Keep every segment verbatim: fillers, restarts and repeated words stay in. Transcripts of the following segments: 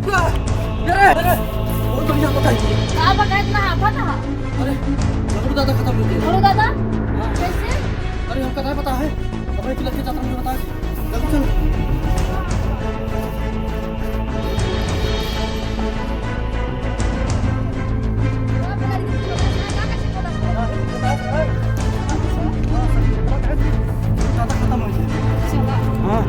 अरे, अरे, बहुत बढ़िया पता है। का बा, इतना हाफत ह? अरे, झगड़ू दादा खतम होइ गए। झगड़ू दादा? हाँ। कैसे? अरे, हमका नाहीं पता है। अब एक लड़के जाता, मुझे बता। जल्दी चल। दादा खतम होइ गए। हाँ।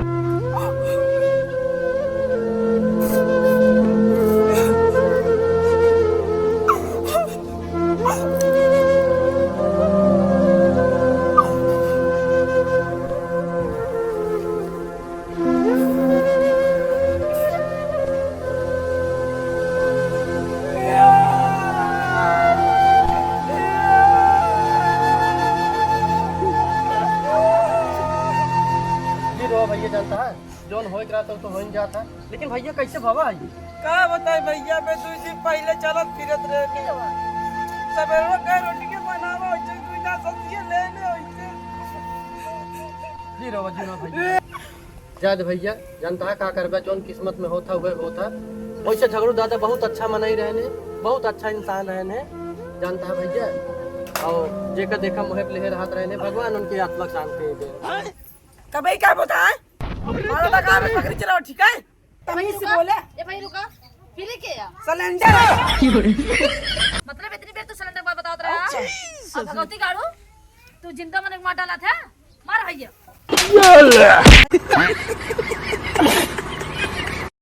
जी रो भैया, जानता है, जौन होए के रहता, उ तो हो ही जाता है। लेकिन भैया, कैसे भवा है? का बताई भैया, मैं दू दिन पहले चलत फिरत रहे। सबेरवा कहे रोटी के बनावा, वैसे तू ना सब्जियां ले ले, वैसे। जी रहो, जी रहो भैया। जाए दे भैया, जानता है का करबे, जौन किस्मत में होता, वह होता। वैसे झगड़ू दादा बहुत अच्छा मनई रहने, बहुत अच्छा इंसान रहने, जानता है भैया। और जेकर देखा मुहे पे लेहे रहत रहने, भगवान उनकी आत्मा शांति दे। कबई का बोता है? मारा लगा में पकड़ी चलाओ, ठीक है? तमीज से रुका, बोले। ए भाई रुका, फिर के या? सिलेंडर। मतलब इतनी देर तू सिलेंडर बात बतावत रहा? अच्छा। अब भगवती गाड़ू, तू जिंदा मन के मार डाला था? मार भैया।